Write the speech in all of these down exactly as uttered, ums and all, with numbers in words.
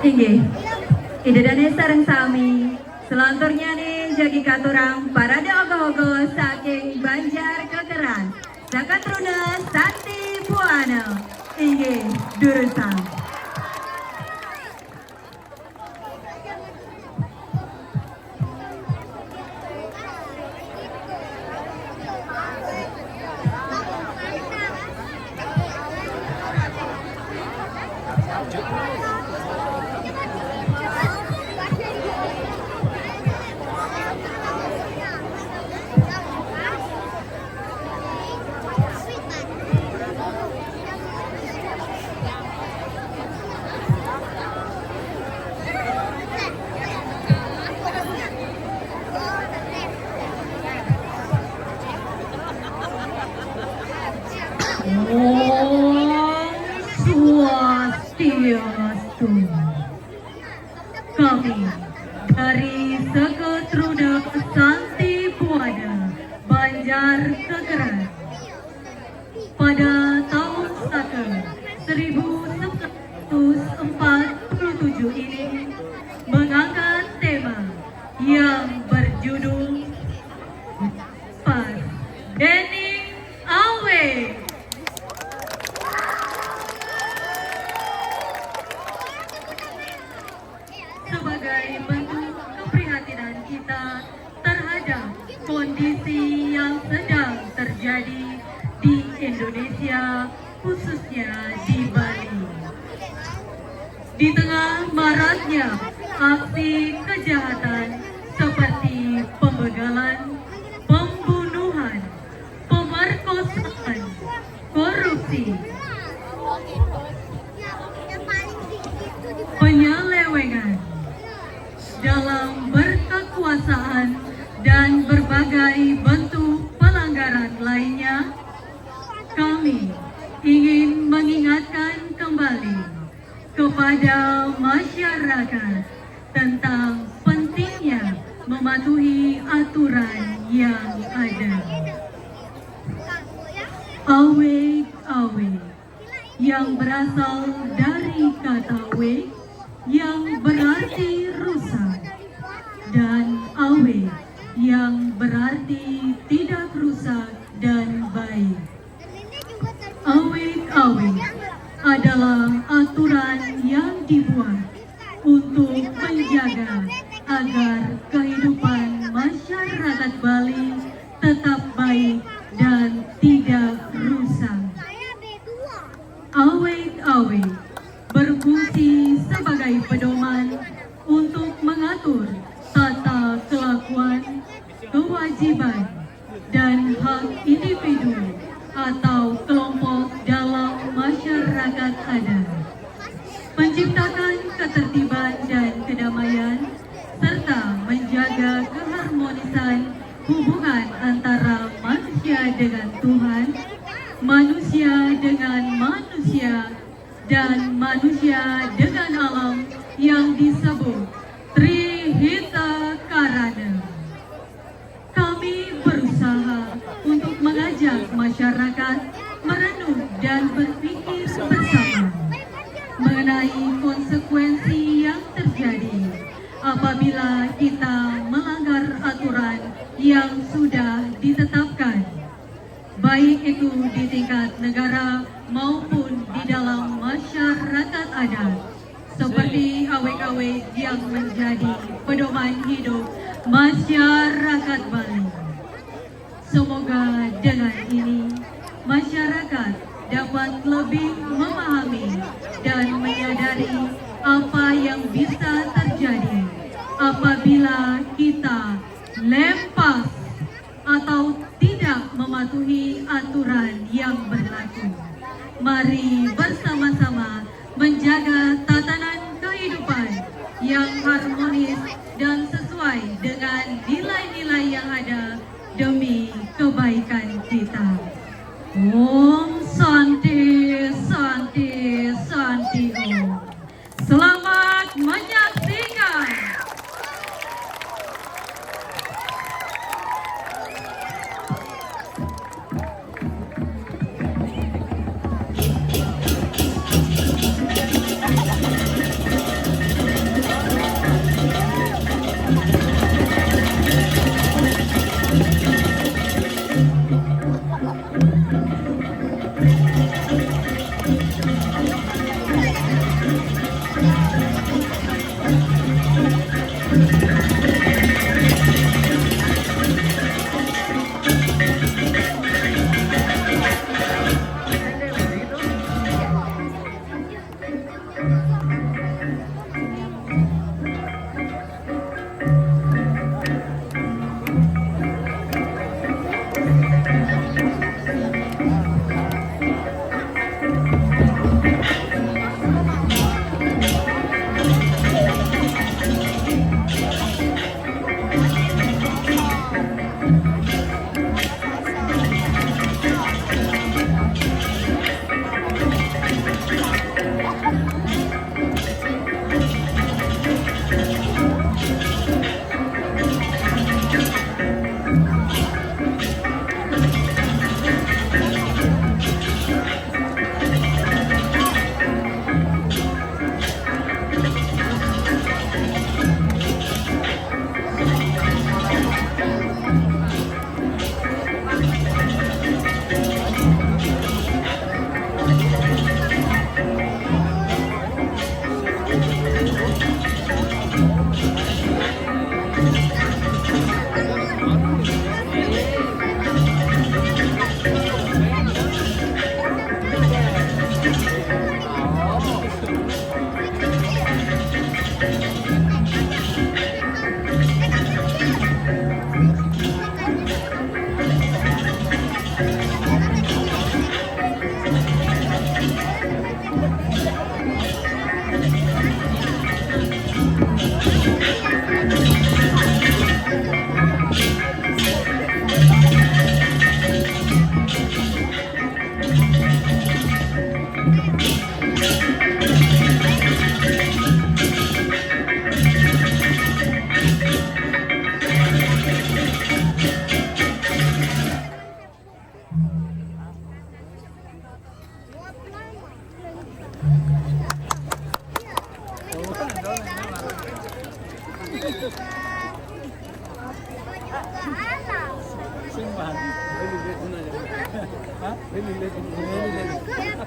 Inggih. Ida dané sareng sami. Selanturnya nih jagi katurang parade ogoh-ogoh saking Banjar Kekeran. Saka truna Santi Buana. Inggih, durusang. Om Swastiastu. Kami dari Seketruna Santi Buana, Banjar Kekeran, pada tahun saka seribu sembilan ratus empat puluh tujuh ini mengangkat tema yang berjudul Pas Dening Awé. Sebagai bentuk keprihatinan kita terhadap kondisi yang sedang terjadi di Indonesia, khususnya di Bali. Di tengah maraknya aksi kejahatan seperti pembegalan, pembunuhan, pemerkosaan, korupsi, penyelewengan dalam berkekuasaan, dan berbagai bentuk pelanggaran lainnya, kami ingin mengingatkan kembali kepada masyarakat tentang pentingnya mematuhi aturan yang ada. Awé-awé yang berasal dari kata wé yang berarti rusak dan awé yang berarti tidak rusak dan baik. Awé-awé adalah aturan yang dibuat untuk menjaga agar kehidupan masyarakat Bali tetap baik dan tidak rusak. Awé-awé berfungsi sebagai pedoman untuk mengatur tata kelakuan, kewajiban, dan hak individu atau kelompok dalam masyarakat adat, menciptakan ketertiban dan kedamaian, serta menjaga keharmonisan hubungan antara manusia dengan Tuhan, manusia dengan manusia, dan manusia dengan alam yang disebut Tri Hita Karana. Kami berusaha untuk mengajak masyarakat merenung dan berpikir bersama mengenai konsekuensi yang terjadi apabila kita melanggar aturan yang sudah ditetapkan, baik itu di tingkat negara maupun di dalam masyarakat adat, seperti awé-awé yang menjadi pedoman hidup masyarakat Bali. Semoga dengan ini masyarakat dapat lebih memahami dan menyadari apa yang bisa terjadi apabila kita lempas atau tidak mematuhi aturan yang berlaku. Mari bersama-sama menjaga tatanan kehidupan yang harmonis dan sesuai dengan nilai-nilai yang ada demi kebaikan kita. Om Santi, Santi, Santi Om. Selamat menyaksikan.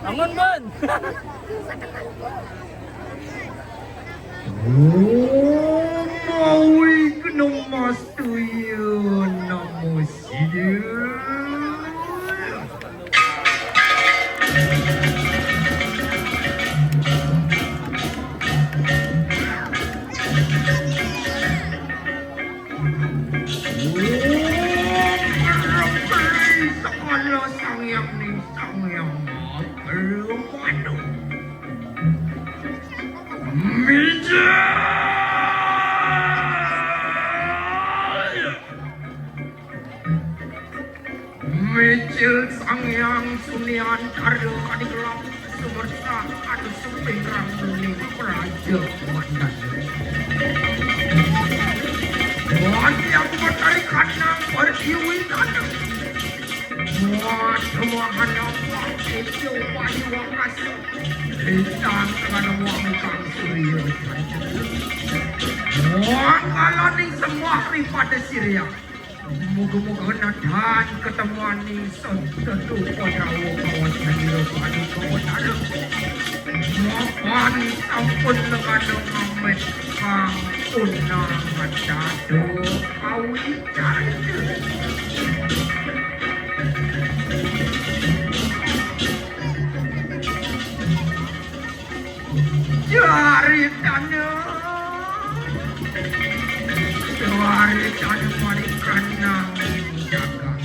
Bangun, Bon! Mawi kena mas tuyu namu sidu. Sakala sang yang ni sang yang ma. Mijil! Mijil sang yang sunian karya kadi kelap sumerta adu suping rang muni praja komandan. Wan yang matari kanang pertiwi kanang. Wan ruahan apa itu payu wakasa. Lintang dengan wong kang surya. Wong ngalaning sembah ripada siriah. Muga-muga nadhan ketemuan ingsun tetu Pandhawa kawasan ira paduka wetara. Mapan sampun lengan ngamit kang unang dadu awicarita. Jaritana. Jaritana mari kanang jagat.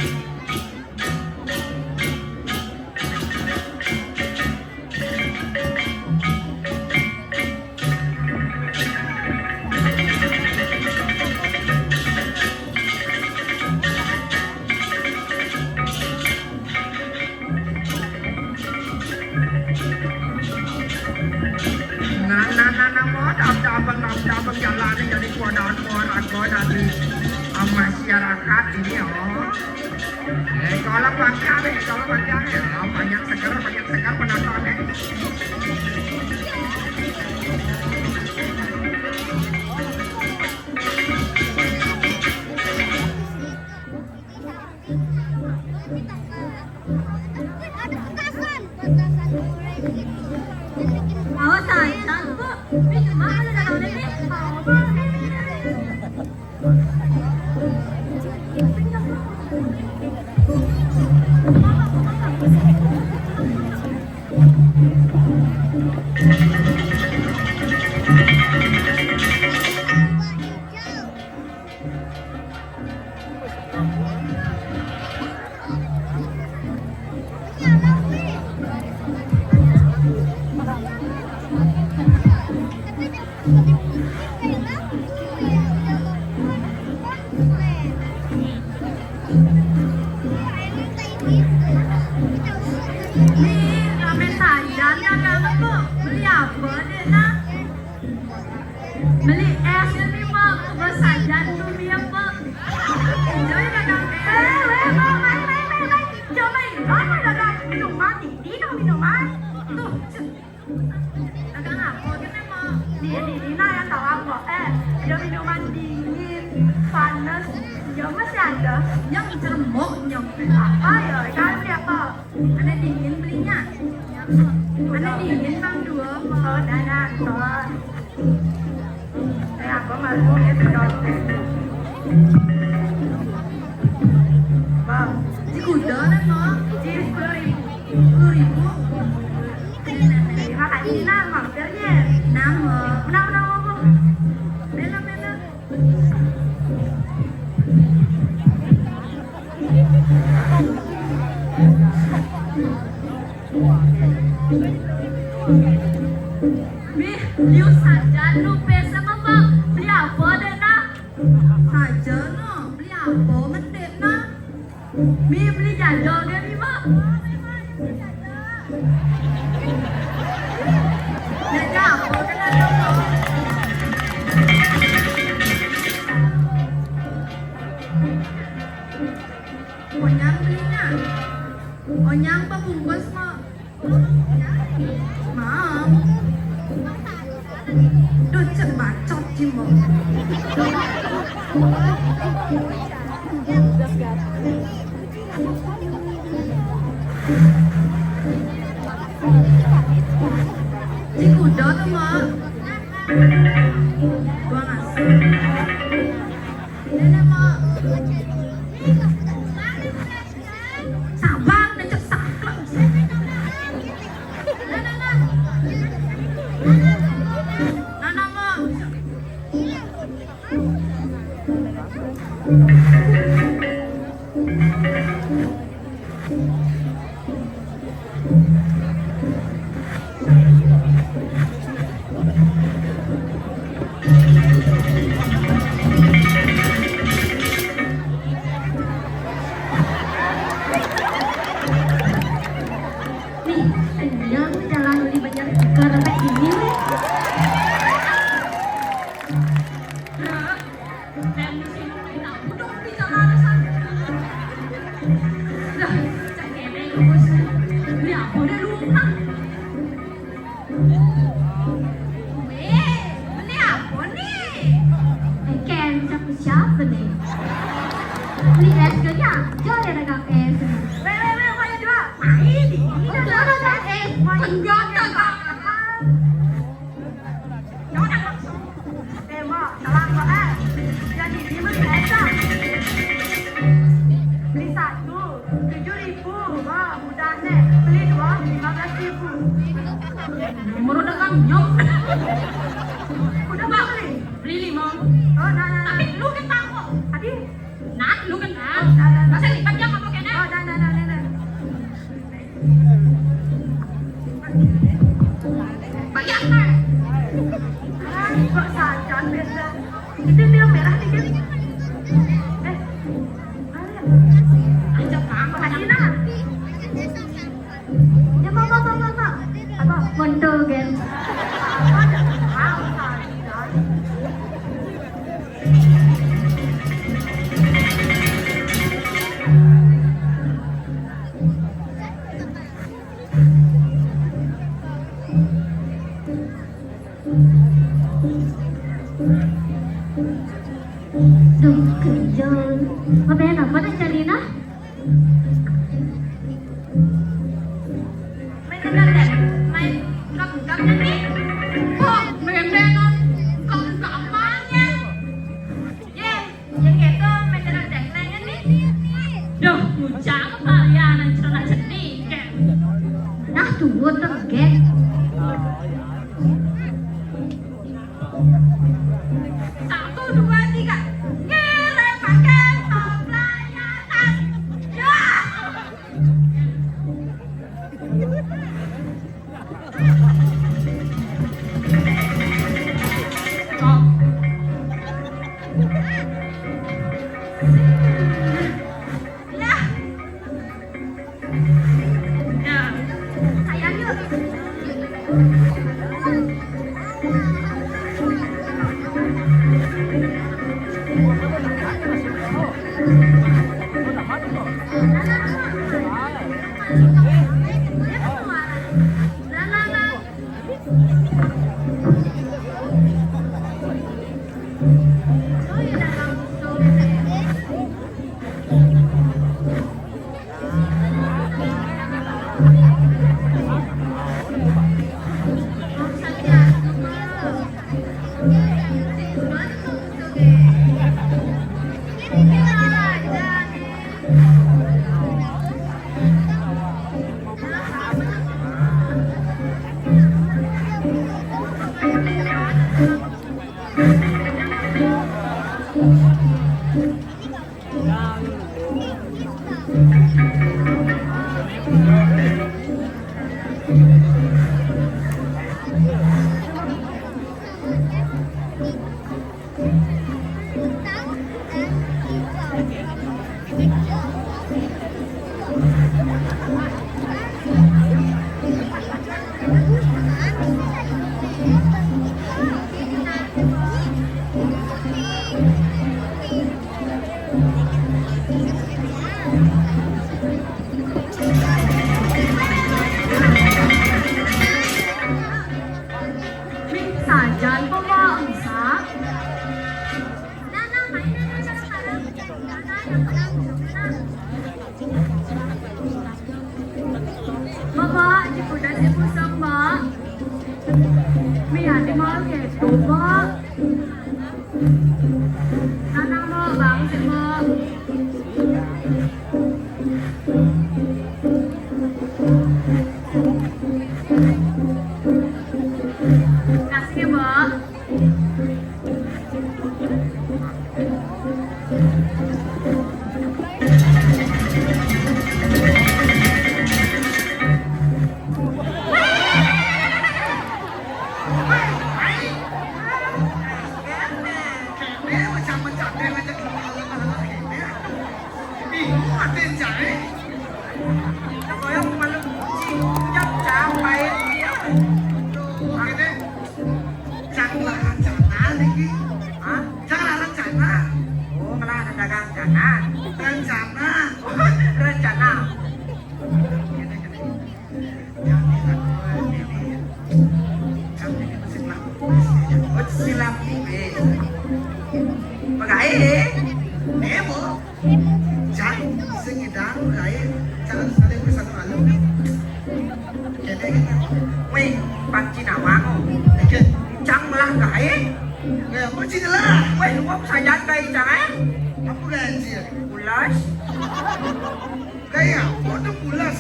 Nah, nah, nah, nah, mau dap-, dapeng, dap-, dapeng jalan jadi kuadaan orang kau dari, ah, masyarakat ini, oh. Eh, kalau pakai, kalau pakai, ah, banyak seger, banyak seger penonton, eh. Awas, sayang, Bu. Ini cuma ada daun ini. Nih, rame saja nih, Kak, Bu. Beli apa, Dek, nah? Beli es ini, Mak. Bos saja tuh dia, Mak. Enjoy, Kak, es. Weh, weh, Mak, main, main, main, main. Coba ini, Mak, ada minuman, ini dong minuman. Tuh, Dagang apa gini, Mak? Di, di Dina yang tahu apa? Eh, ada minuman dingin, panas. Ya, masih ada. Yang ceremok, yang apa ya? Kan siapa? Ada dingin belinya. Ada dingin, Bang, dua, Mak. Oh, dah, dah, nonton. Eh, apa, Mak? Mau ya, nonton. Bang. Di kuda, kan, Mak? Di sepuluh ribu. Sepuluh ribu. Terima kasih, nah, mampirnya. Nama? Nama, nama apa? Bella, Bella. Mih, liu saja lu pesa apa? Beli apa, Dek, nah? Saja, no. Beli apa, mendek, nah? Mi beli jajal dia, Mi, Mak. Jajal apa kena jajal? Onyang belinya. Onyang apa bungkus, Mak? Mau. Duh, cek bacot, Cimo. Di kuda tuh, Mak. Buang asap. Nenek, Mak. Sabar, nek cek saklek. Nah, nah, nah. Nah, nah, Mak. Nih, kenyang jalan di banyak kerepek ini. Dah, cek kene, Gus. Ini apa deh, lupa. Weh, beli apa nih? Eh, Ken, siapa, siapa nih? Beli es kali aja ya, dagang es. Weh, weh, weh, banyak juga. Main di sini. Enggak, dagang es. Enggak, dagang. Jangan langsung. Tembak, telang, Pak, eh. Jadi, ini beli es, ah. Beli satu, tujuh ribu. Wah, mudah nih. Beli dua, lima belas ribu. Nomor udah kan nyok. Udah, Bang. Beli lima. Oh, nah, nah, nah. Tapi lu kan tahu. Tadi? Nah, lu kan tahu. Oh, nah, nah, nah. Masa lipat dia nggak pakai nih? Oh, nah, nah, nah, nah, nah. Bayar, nah. Ah, kok saja, biasa. Itu yang merah dikit. Eh, ayo. Ajak, Bang. Makasih, nah. Ya, Pak, Pak, Pak, Pak, Pak. Apa? Kontol, Gen. Apa? Tahu, tahu, tahu. Duh, kejol. Apa yang apa nak cari, nah? Main kendang deh. Main enggak, enggak. Kok bembenon, kok gampang ya? Ye, yang gitu meteran dengklengan nih. Duh, bujang kepalianan celana cenik. Nah, tuh, tergek. Satu, dua, tiga. Ngiring pakai pelayanan. Ya. Ya. Ya. Sayang yuk. Sajan pemangsa. Bapak, di kuda si pusat, Mbak. Mia di mall gitu, Mbak. Nana, Mbak, bang, si Mbak. Kasih ya, Mbak. Ih, aden jare. Kaya malam kucing, ucap capai dia. Tuh, akhirnya, cang lah rencana lagi. Hah? Cang lah rencana. Oh, malah ada dagang rencana. Rencana. Rencana. Silap. Magae. Nemo. Jan, sing idang magae. Jangan sekali bersatu malu. Kene kene. Weh, panci nawang. Oke. Cang lah gae. Weh, panci lah. Weh, uap sajan gae cang, eh? Apa gae, Cil? Ulas. Gaya, kok udah pulas?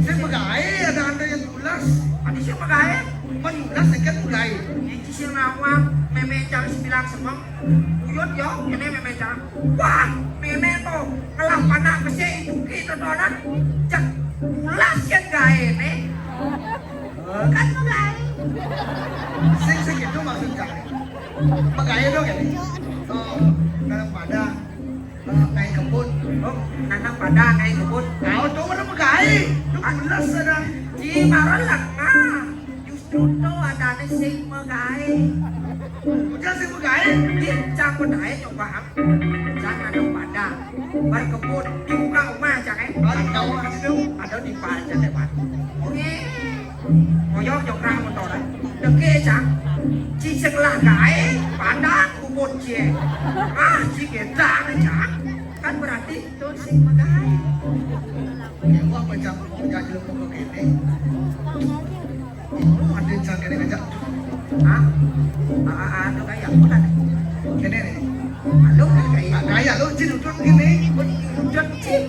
Sing magae, ada-ada yang pulas. Adi sing magae? Menulas ikan mulai. Iki sing nawang, meme cang sebilang semeng. Uyut yo, ini meme cang. Wah, meme to, ngelah panak besi, iduki totonan. Cek, pulas yang gae ne. Kan magae. Sing segitu maksud cang. Magae dong ini. Oh, dalam pada. Eh, naik kebun. Oh, nanam pada naik kebun. Kau tuh mana magae? Lu pulas ada. Di marah lah. Nah, justru tuh ada nih sing magae. Udah sing magae. Di cang magae coba, ah. Cang nanam pada. Berkebun. Di muka rumah cang, eh. Ada tahu aja tuh. Ada di paja lewat. Oke. Koyok jongkrak motor, eh. Deke, cang. Ci sekelah gae, pandang kubut cie. Ah, ci gedang, cang. Kan berarti itu sing magae. Ya, gua apa cang mau jadi lu pokok ini. Itu ada Jangan kena ngajak. Hah? Ah, ah, ah, tu kayak apa tadi? Kena ni. Halo, kayak. Ah, kayak lo, Cin, udut kena. Udut, Cin.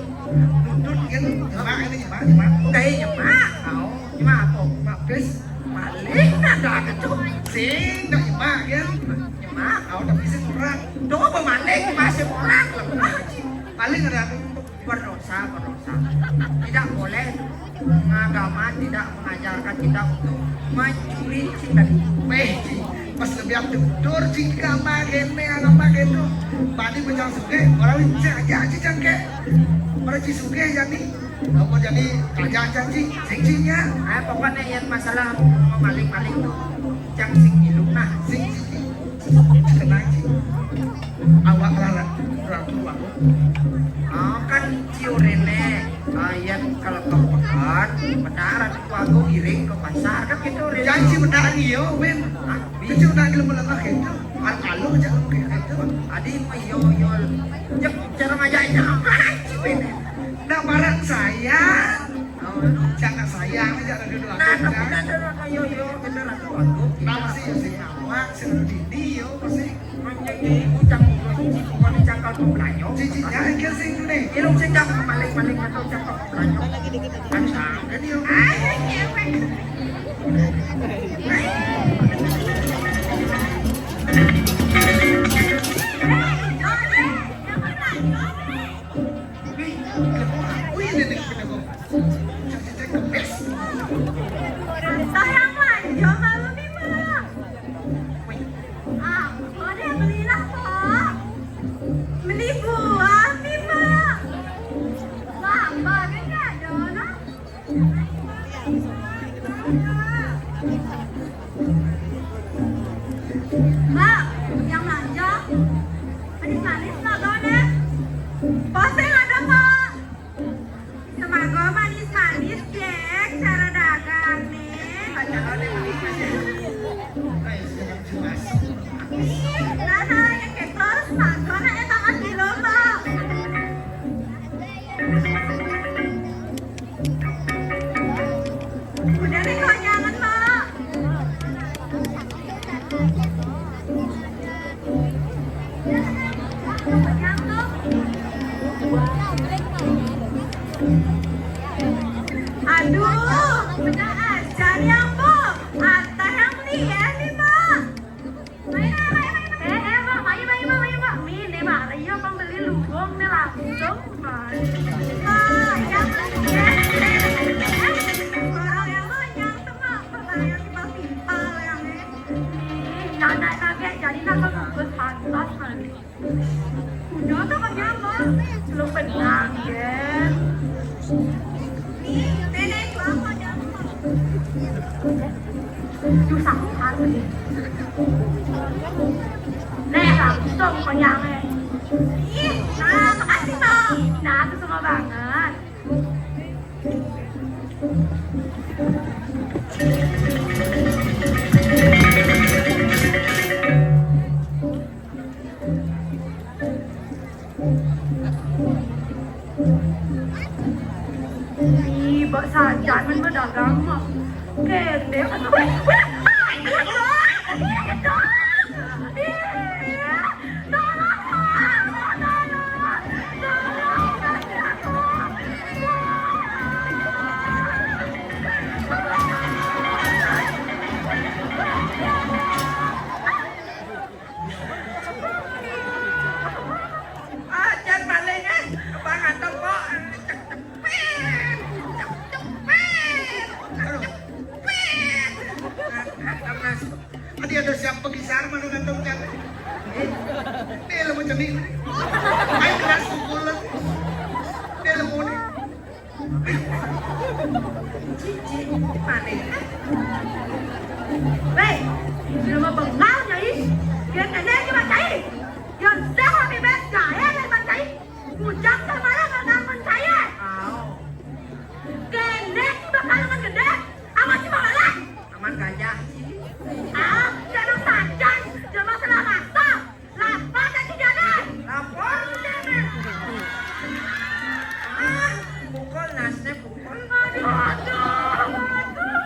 Udut kan, nyemak kan, nyemak, nyemak. Kayak nyemak. Oh, nyemak apa? Nyemak bis. Maling dah, dah, kecut. Sing, dah nyemak kan. Nyemak. Oh, tapi sing orang. Tuh, apa maling, masih orang. Maling ada berdosa, berdosa. Tidak boleh. Agama tidak mengajarkan kita untuk mencuri cinta. Weh, Ci, pas lebih aku tutur, Ci, agama gini, agama gitu. Bani macam suge, orang bisa aja, Ci, cangke. Orang Ci suge jadi, apa jadi kerja aja, Ci, sing, Ci, ya. Ah, pokoknya yang masalah maling-maling tuh, jangan sing hidup, nah, sing, Ci, Ci. Tenang, Ci. Awak lah, lah, ratu aku. Oh, kan ciurene, ah, yen kalau ke pekan, benar ratu aku iring ke pasar, kan gitu, Rin. Janji benar, iyo, Win. Ah, Ci, udah gelem lemah gitu. Al-, alo aja kamu kayak gitu. Adi mah yo, yo. Cek, cara ngajaknya apa, Ci, Win? Nah, barang saya. Oh, jangan sayang aja, ada dua. Nah, tapi kan ada ratu, yo, yo, ada ratu aku. Nah, masih yo, sih, awak, sih, dini, yo, masih. Cicitnya aja sing ini. Ilung sing cakep, maling-maling atau cakep, belanja. Kan sangka dia. Wih, ini nih, kita kok. Sayang manja malu nih, Mak. Aku deh belilah, Pak. Beli buah nih, Mak. Lama deh nggak ada, nah. Mak, yang manja. Manis-manis, Mak, bawa deh. Poseng ada, Pak. Semago manis-manis, Jack, cara dagang nih. Nah, yang kayak terus, semago, nah, eh, banget di lomba. Udah nih, kok jangan, Mak. Aduh, bener aja nih, Ambo. Ata yang beli ya nih, Mak. Main, main, main, main. Eh, eh, Mak, main, main, main, main, Mak. Main nih, Mak. Iya, pembeli lubung nih langsung. Mak, yang beli ya. Eh, eh, eh. Orang yang mau nyangkut, Mak. Pertanyaan timpal-timpal yang ini. Ih, nana kaget, jadi nana bungkus pantas, Mak. Udah tuh kenyang, Mak. Belum kenyang, ya. Nih, nenek, Mak, kenyang, Mak. Susah banget. Nih, langsung kenyang, ya. Ih, nah, makasih, Mak. Nah, itu semua banget. Ih, bak sajan men bedagang mah. Gede kan. Wih, wih, aduh, aduh, aduh. Ih, tolong, tolong, tolong, tolong. Ajan maling, eh, Bang Anto kok cepet, cepet, cepet. Tadi ada siapa gisar mana Anto kan? Eh, dia lama jenik. Ayo keras pukul. Dia lama ni. Cici, mana? Weh, belum apa ngau nyai? Biar kena aja Mak Cai. Yang dah habis bet jahil dan Mak Cai. Bujang sama lah nggak ngamen saya. Au. Kena sih bakal aman gede. Aman sih malah. Aman gajah sih. Ah, jangan saja. Jangan salah rasa. Lapor tak tidak ada? Lapor tidak ada? Ah, pukul nasnya pukul. Aduh, aduh, aduh.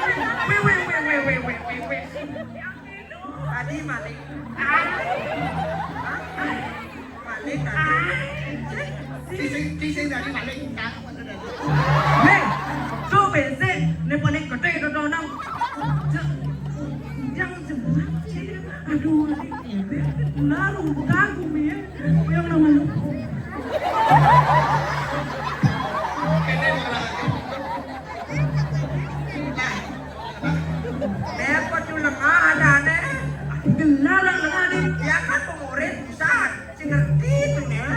Wéh, wéh, wéh, wéh, wéh, wéh, wéh, wéh. Tadi maling. Maling tadi. Ci sing, ci sing tadi maling. Hei, coba sih, ini paling gede itu dong. Jangan, jangan. Aduh, ini benar, utang gue ya. Yang namanya. Repot tuh lengah ada aneh. Benar, lengah nih. Ya kan, pemurid, bisa. Sing ngerti tuh, ya.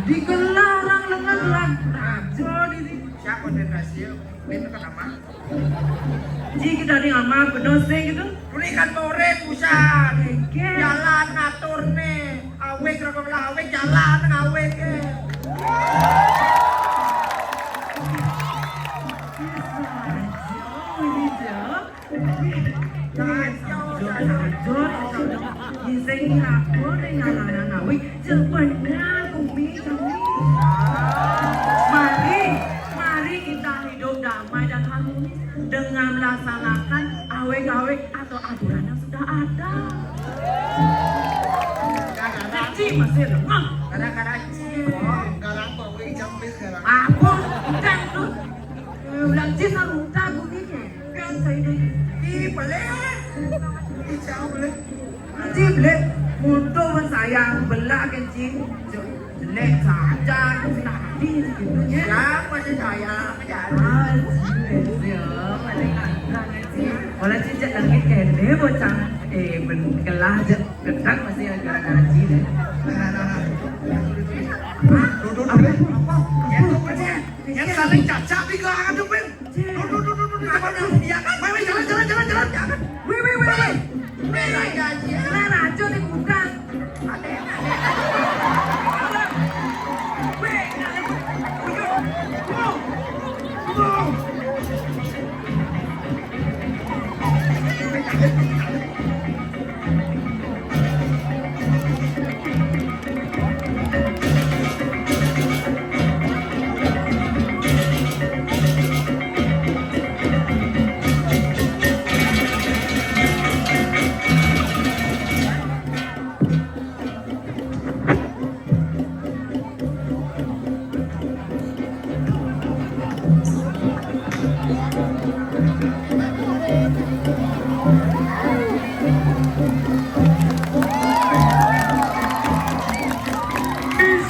Digelarang lengan, rajo di sini. Siapa dia kasih? Itu kan nama. Ji kita ni amal benar sih gitu. Ini kan murid, busan. Oke. Jalan ngatur nih. Awik, rokok lah, awik, jalan, awik, eh. Bisa, bisa. Sing ngapura ning alangan awik, cek bener bumi kami. Mari, mari kita hidup damai dan harmonis dengan melaksanakan awik-awik atau aturan yang sudah ada. Ci masih lemah. Gara-gara Ci, oh, gara apa? Wih, jambe sekarang. Apa? Udah tuh. Eh, ulang Ci sarung tak bumi ke. Kan saya deh. Ih, boleh. Ih, jauh boleh. Ci, boleh. Motor pun sayang, belah kan, Ci. Jelek saja, Ci, nak hati gitu, ya. Siapa sih sayang? Ah, Ci, ya, paling ganteng, Ci. Wala Ci, cek langit kene, bocah. Eh, ben, kelah je. Gendang masih gara-gara Ci, deh. Nah, nah, nah. Duduk, duduk. Apa? Apa? Ya, tuh, Ci. Ya, saling cacak di gelangan tuh, Ben. Duh, duh, duh, duh, duh, duh, jangan, jangan. Iya kan? Weh, weh, jalan, jalan, jalan, jalan. Weh, weh, weh, weh. Weh, raja, Ci. Lah, raja nih, bukan. Weh, jalan. Wow. Wow.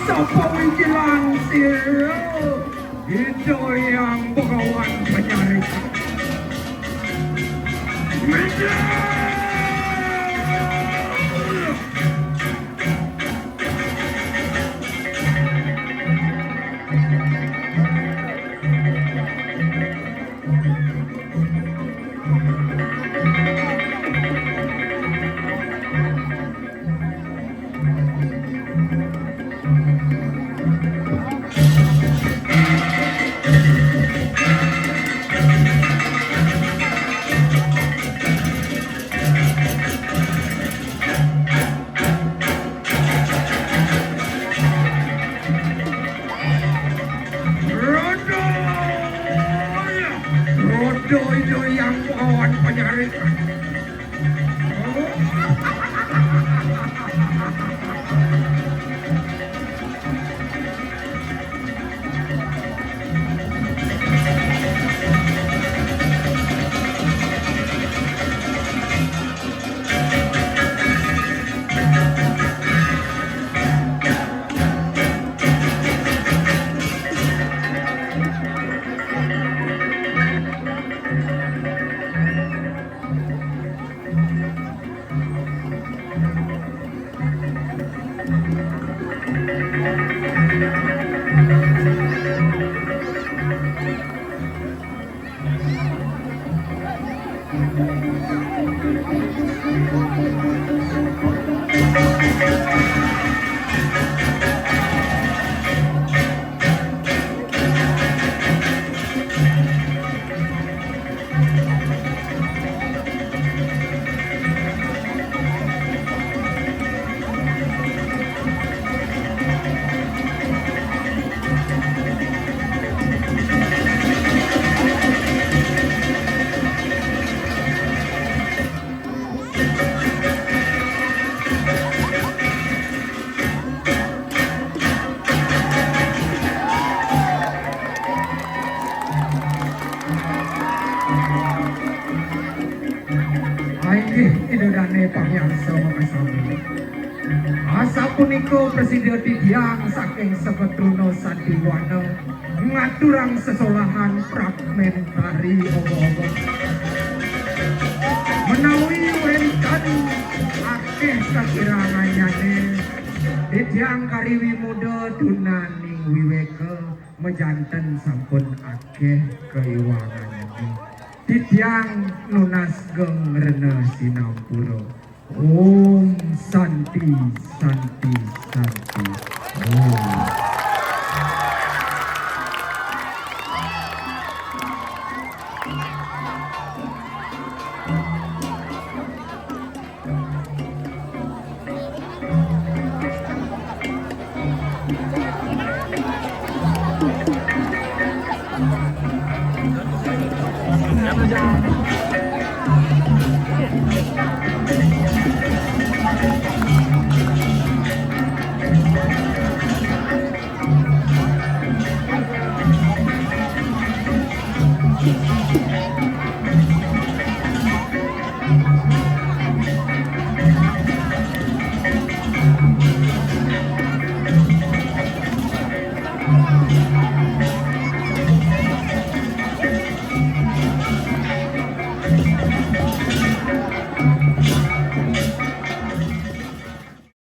Sapa iki langsir? Ida Hyang Begawan Penyarita. Medan! Inggih, Ida Dane pamiarsa makasami. Asapunika prasida titiang saking Semetruna Sandiwana ngaturang sesolahan fragmentari oba-oba. Menawi wenten akeh sakiranganyane, titiang kari wimuda tunaning wiweka majanten sampun akeh kaiwanganane. Titiang nunas geng rena sinampura. Om Santi, Santi, Santi. Om.